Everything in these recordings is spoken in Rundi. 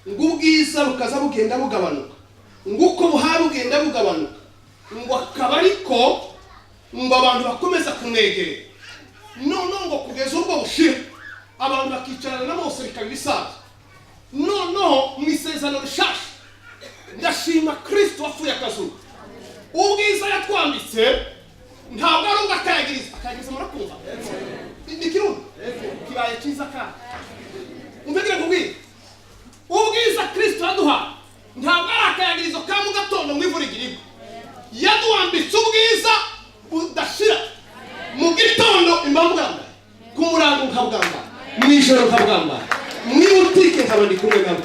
Ngo ubwiza bukaza bugenda bugabanuka, ngo uko buhari bugenda bugabanuka, ngo akaba ariko ngo abantu bakomeza kumwegera, noneho ngo kugeza ubwo bushira, abantu bakicarana na Mose, bikaba ibisanzwe. Noneho mu Isezerano Rishasha, ndashima Kirisito wapfuye akazuka. Ubwiza yatwambitse ntabwo ari ubwo akayagiriza. Akayagiriza murakumva ni Kirundi kibaye cyiza. Kandi umvigire nkubwire, ubwiza Kirisito yaduhaye ntabwo ari akayagirizo ka mu gatondo ngo imvura igire igwa. Yaduhambitse ubwiza budashira. Mu gitondo imba bwambaye, ku murango nkabwambara, mu ijoro nkabwambara, mu ibutike nkaba ndi kumwe nabo,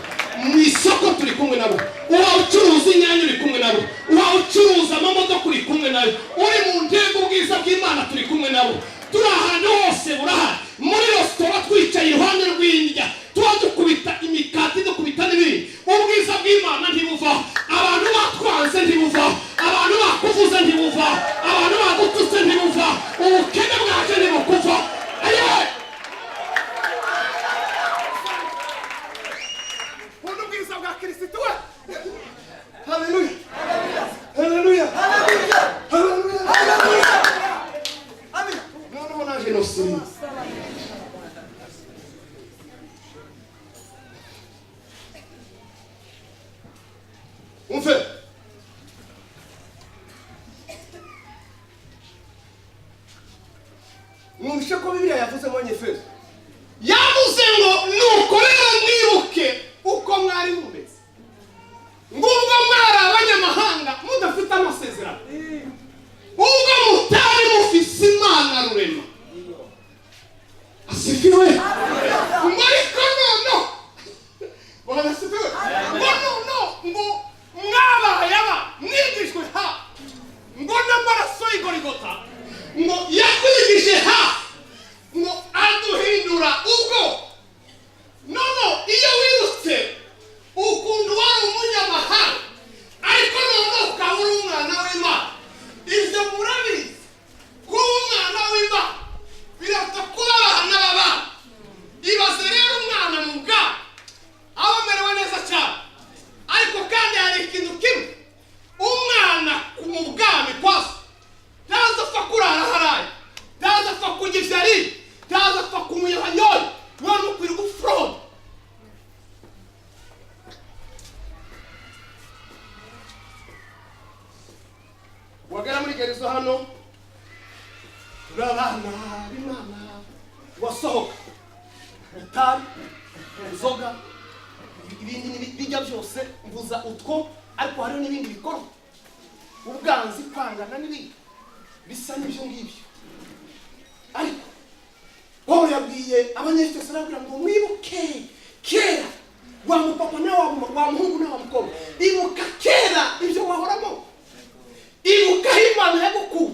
mu isoko turi kumwe nabo. Uba ucuruza inyanya uri kumwe nabo, uba ucuruza amamodoka uri kumwe nayo, uri mu ndege ubwiza bw'Imana turi kumwe nabo. Turi ahantu hose burahari. Muri resitora twicaye iruhande rw'indya, tuba dukubita imikati, dukubita n'ibindi, ubwiza bw'Imana ntibuvaho. Abantu batwanze ntibuvaho, abantu bakuvuze ntibuvaho, abantu bagututse ntibuvaho, ubukene bwaje ntibukuvaho. Ayewe, nkunda ubwiza bwa Kirisito we! Haleluya, haleluya, haleluya! Noneho naje nosiri. Umve, mwumvishe ko Bibiliya yavuze mu Banyefeso, yavuze ngo: "Nuko rero mwibuke uko mwari mumeze, ngubwo mwari abanyamahanga mudafite amasezerano, ubwo mutari mufise Imana Rurema." Asifiwe! Ngo ariko noneho, Bwana asifiwe, ngo noneho ngo mwabaye aba mwigishwe ha ngo n'amaraso y'Igorigota, ngo yakwigije ha ngo aduhindura ubwo. Nono iyo wirutse ukuntu wari umunyamahanga, ariko noneho ukaba uri umwana w'Imana, ibyo murabizi, kuba umwana w'Imana biruta kuba abana b'abana. Ibaze rero umwana mu bwabo aba amerewe neza cyane, ariko kandi hari ikintu kimwe: umwana mu bwami kwazo ntaza apfa kurara haraye, ntaza apfa kurya ibyo ariye, ntaza apfa kunywa iyo anyoye, we nukwiriye gufuroma. Wagera muri gereza, hano turi abana b'Imana, wasohoka itabi, inzoga, ibindi bijya byose. Mvuza utwo, ariko hariho n'ibindi bikorwa, ubwanzi, kwangana n'ibindi bisa n'ibyo ngibyo. Ariko Paul yabwiye Abanyefeso, arababwira ngo: "Mwibuke kera." Wa mupapa nawe, wa muhungu nawe, wa mukobwa, ibuka kera ibyo wahoramo, ibuka aho Imana yagukuye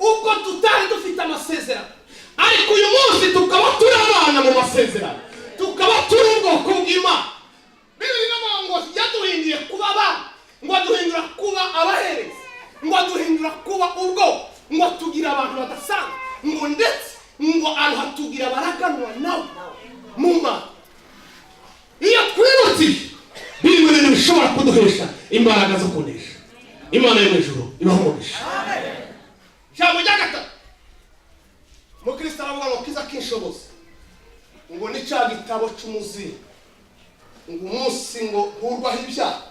ubwo tutari dufite amasezerano, ariko uyu munsi tukaba turi abana mu masezerano, tukaba turi ubwoko bw'Imana. Bibiri iravuga ngo yaduhinduye kuba abana, ngo aduhindura kuba abaherezi, ngo aduhindura kuba ubwo, ngo atugira abantu badasanzwe, ngo ndetse ngo arahatugira baraganwa nawe mu Mana. Iyo twirutiye, biri mu bintu bishobora kuduhesha imbaraga zo kunesha. Imana yo mu ijuru ibaho umugisha. Ijambo rya gatatu, umukristo aravuga ngo kiza kinshoboza, ngo ni cya gitabo cy'umuzingo, ngo umunsi ngo nkurwaho ibyaha,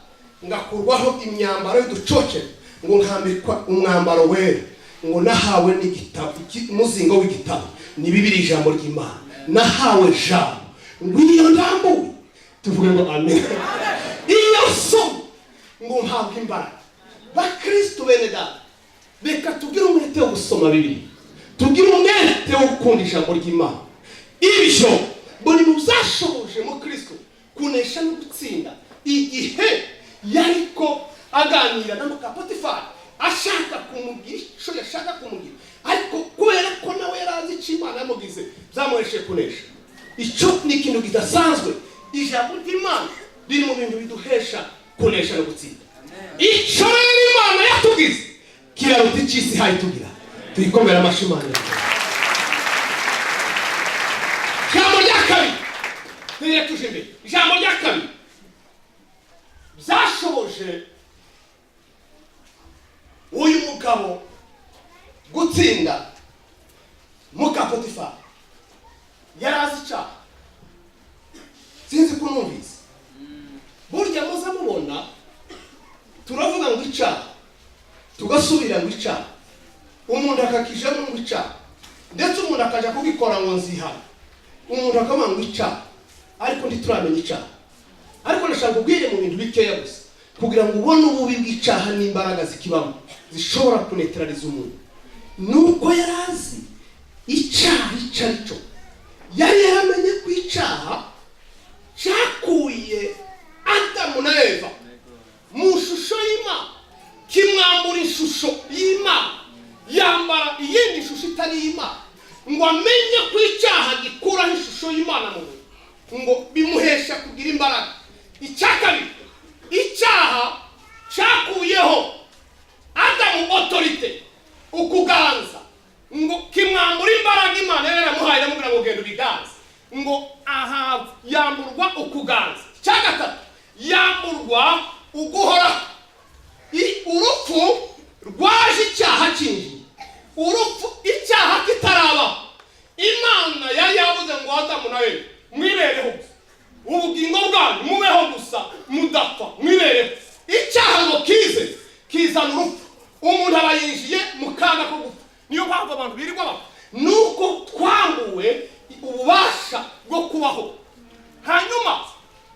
ngakurwaho imyambaro y'uducocero, ngo nkambikwa umwambaro wera, ngo nahawe n'igitabo, umuzingo w'igitabo ni Bibiri, ijambo ry'Imana. Nahawe jambo, ngo iyo ndambuye, tuvuge ngo amen, iyo nsoma ngo mpabwe imbaraga. Bakristo bene data, reka tugire umwete wo gusoma Bibiri, tugire umwete wo gukunda ijambo ry'Imana. Ibyo buri mu byashoboje mu Kristo kunesha no gutsinda igihe yariko aganira na muka Potifari, ashaka kumugira icyo yashaka kumugira, ariko kubera ko nawe yari azi icyo Imana yamugize, byamuhesheje kunesha. Icyo ni ikintu kidasanzwe. Ijambo ry'Imana riri mu bintu biduhesha kunesha no gutsinda. Icyo rero Imana yatugize kiraruta icy'isi ihaye tugira. Tuyikomere amashyi Imana. Ijambo rya kabiri, tugire tuje imbere. Ijambo rya kabiri. Icyashoboje uyu mugabo gutsinda muka Potifari, yari azi icyaha. Sinzi ko numvise. Burya muza mubona turavuga ngo icyaha, tugasubira ngo icyaha, umuntu akakijamo ngo icyaha, ndetse umuntu akaja kubikora ngo nzihana, umuntu akavuga ngo icyaha, ariko ntituramenya icyaha. Ariko ndashaka kubwire mu bintu bikeya gusa kugira ngo ubone ububi bw'icyaha n'imbaraga zikibamo zishobora kunetraliza umuntu. Nuko yari azi icyaha icyo ari cyo, yari yaramenye ko icyaha cyakuye Adamu na Eva mu shusho y'Imana, kimwambura ishusho y'Imana, yambara iyindi shusho itari iy'Imana, ngo amenye ko icyaha gikuraho ishusho y'Imana mu muntu, ngo bimuhesha kugira imbaraga. Icya kabiri, icyaha cyakuyeho Adamu autorité, ukuganza, ngo kimwambura imbaraga Imana yari yaramuhaye, iramubwira ngo genda ubiganze, ngo aha yamburwa ukuganza. Icya gatatu, yamburwa uguhoraho. Urupfu rwaje icyaha cyinjiye. Urupfu icyaha kitarabaho, Imana yari yavuze ngo Adamu na Eva mwibereho gusa, ubugingo bwanyu mubeho gusa, mudapfa, mwibereho. Icyaha ngo kize kizana urupfu, umuntu aba yinjiye mu kaga ko gupfa. Niyo mpamvu abantu birirwa bapfa, nuko twambuwe ububasha bwo kubaho, hanyuma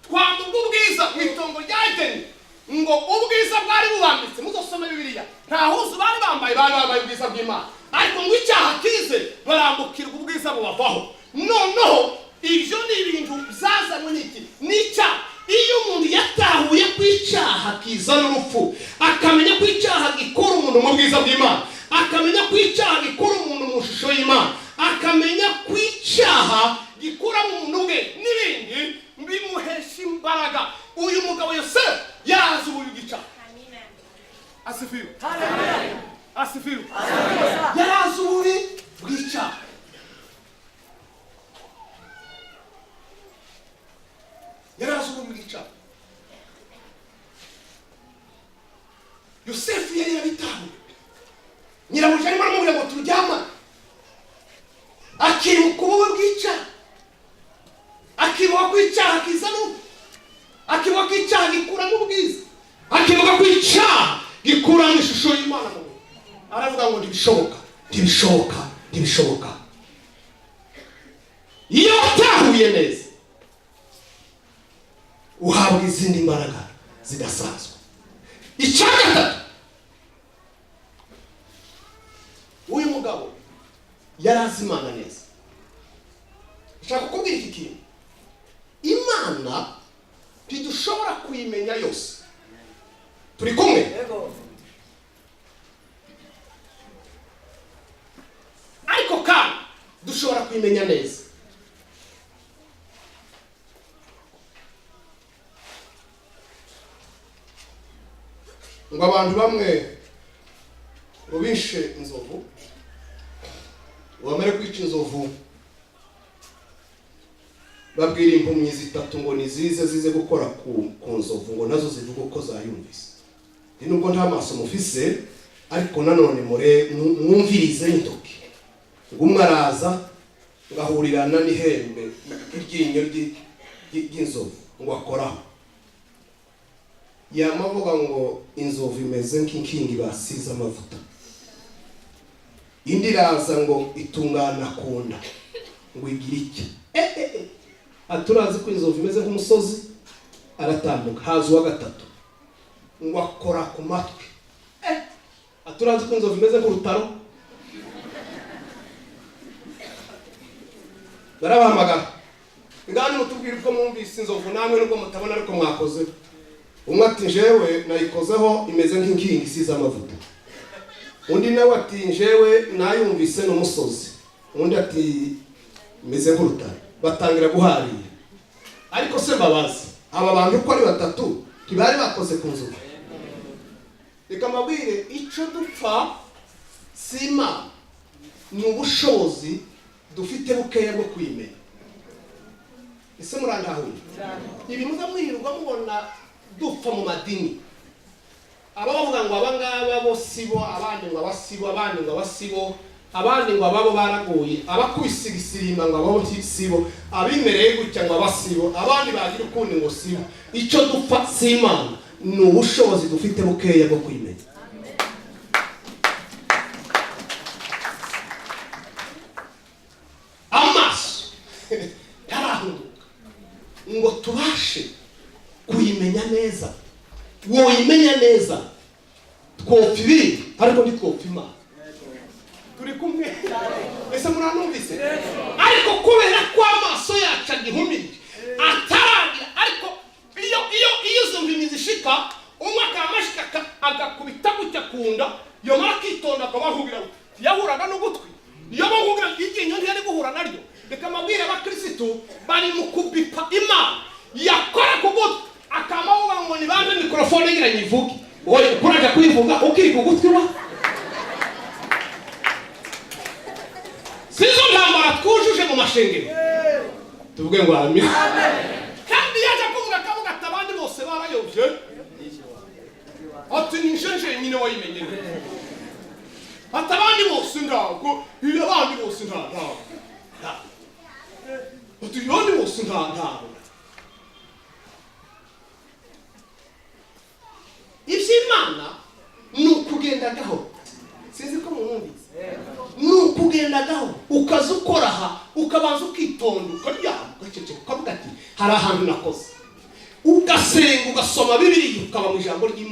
twamburwa ubwiza mu itongo rya Edeni. Ngo ubwiza bwari bubambitse, muzosome Bibiliya, nta huzu bari bambaye, bari bambaye ubwiza bw'Imana, ariko ngo icyaha kize barambukirwa, ubwiza bubavaho. Noneho ibyo ni ibintu byazanywe n'iki? N'icyaha. Iyo umuntu yatahuye ko icyaha kizana urupfu, akamenya ko icyaha gikura umuntu mu bwiza bw'Imana, akamenya ko icyaha gikura umuntu mu shusho y'Imana, akamenya ko icyaha gikura mu muntu bwe n'ibindi, bimuhesha imbaraga. Uyu mugabo Yosefu yarazi ububi bw'icyaha. Asifiwe, asifiwe. Yarazi ububi bw'icyaha. Yarazi ububi bw'icyaha. Yosefu yari yarabitahuye. Nyirabuja arimo aramubwira ngo turyamane, akibuka ububi bw'icyaha, akibuka ko icyaha kizana urupfu, akibuka ko icyaha gikuramo ubwiza, akibuka ko icyaha gikuramo ishusho y'Imana mu muntu, aravuga ngo ntibishoboka, ntibishoboka, ntibishoboka. Iyo watahuye neza, uhabwa izindi mbaraga zidasanzwe. Icya gatatu, uyu mugabo yari azi Imana neza. Nshaka kukubwira iki kintu: Imana ntidushobora kuyimenya yose. Turi kumwe? Ariko kandi dushobora kuyimenya neza. Ngo abantu bamwe ngo bishe inzovu, bamare kwica inzovu, babwira impumyi zitatu ngo nizize zize gukora ku nzovu, ngo nazo zivuge uko zayumvise. Ni nubwo nta maso mufise, ariko nanone mure mwumvirize intoki. Ngo umwe araza, ngahurirana n'ihembe, iryinyo ry'inzovu, ngo akoraho, yamavuga ngo inzovu imeze nk'inkingi basize amavuta. Indi iraza ngo itungana ku nda, ngo igira iki, aturazi ko inzovu imeze nk'umusozi, aratambuka. Haza uwa gatatu, ngo akora ku matwi, aturazi ko inzovu imeze nk'urutaro. Barabahamagara, ngani mutubwire uko mwumvise inzovu namwe, nubwo mutabona ariko mwakoze. Umwe ati njewe nayikozeho, imeze nk'inkingi isize amavuta. Undi nawe ati njewe nayumvise n'umusozi. Undi ati imeze nk'urutare. Batangira guharira. Ariko se mbabazi, aba bantu uko ari batatu ntibari bakoze ku nzovu? Reka mbabwire, icyo dupfa si Imana, ni ubushobozi dufite bukeya bwo kuyimenya. Ese murandahuye? Ibi muza mwirirwa mubona dupfa mu madini. Aba bavuga ngo aba ngaba bo si bo, abandi ngo aba si bo, abandi ngo aba si bo, abandi ngo ababo baraguye, abakubise igisirimba ngo ababo si bo, abimereye gutya ngo aba si bo, abandi bagira ukundi ngo si bo. Icyo dupfa si Imana, ni ubushobozi dufite bukeya bwo kuyimenya. Amaso ntarahunguka ngo tubashe kuyimenya neza. Woyimenya neza, twopfa ibindi ariko ntitwopfa Imana. Turi kumwe? Ese muranumvise? Ariko kubera ko amaso yacu agihumirije, ataragira, ariko iyo izo mpimi zishika, umwe akamashika agakubita gutya ku nda, yomara akitonda akabahubira, yahuraga n'ugutwi, niyo bahubira iryinyo ntiyari guhura naryo. Reka mabwire, abakirisitu bari mu kubipa Imana, yakora ku gutwi akamavuga ngo nibambe mikorofone ngira nyivuge. Oya, kuraja kuyivuga ukiri ku gutwi wa sizo ntambara twujuje mu mashengero. Tuvuge ngo amen. Kandi yaje kuvuga akavuga ati abandi bose barayobye, ati ni nje nyine wayimenye neza, ati abandi bose ntabwo, iyo abandi bose nta ntabwo, ati abandi bose nta ntabwo. Iby'Imana ni ukugenda gahoro. Sinzi ko mumwumvise. Ni ukugenda gahoro, ukaza ukora aha, ukabanza ukitonda, ukaryama, ugaceceka, ukavuga ati hari ahantu nakoze, ugasenga, ugasoma Bibiliya, ukaba mu ijambo ry'Imana.